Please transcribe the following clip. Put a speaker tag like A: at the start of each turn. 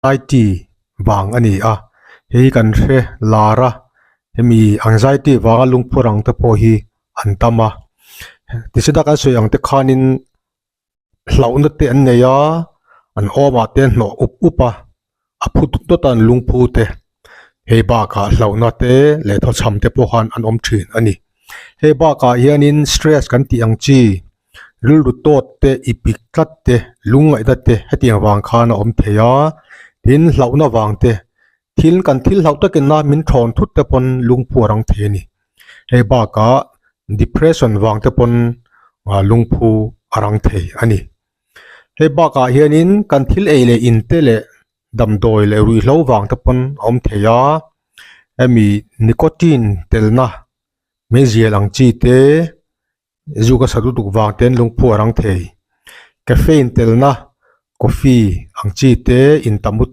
A: Anxiety vang a ni a, hei kan hre lar a, hemi anxiety vanga lungphu rang te pawh hi an tam a, tichuan a kan sawi ang te khanin hlauhna te an nei a, an awmah te an hnawh up up a, a phu dawt dawt a an lungphu te, hei bakah hlauhna te leh thawchham te pawh khan an awm thin a ni, hei bakah hianin stress kan tih ang chi rilru tawt te ipik tlat te lungngaihna te hetiang vang khan a awm thei a tin hlauhna vang te thil kan thil hlauh takin a min thawn thut te pawn lungphu a rang thei a ni hei bakah depression vang te pawn ah lungphu a rang thei a ni hei bakah hianin kan thil ei leh in te leh damdawi leh ruihhlo vang te pawn a awm thei a hemi nicotine telna meizial ang chi te. Zu ka sa lutuk vang ten lungphu a rang thei. Caffeine telna coffee ang chi te in tam.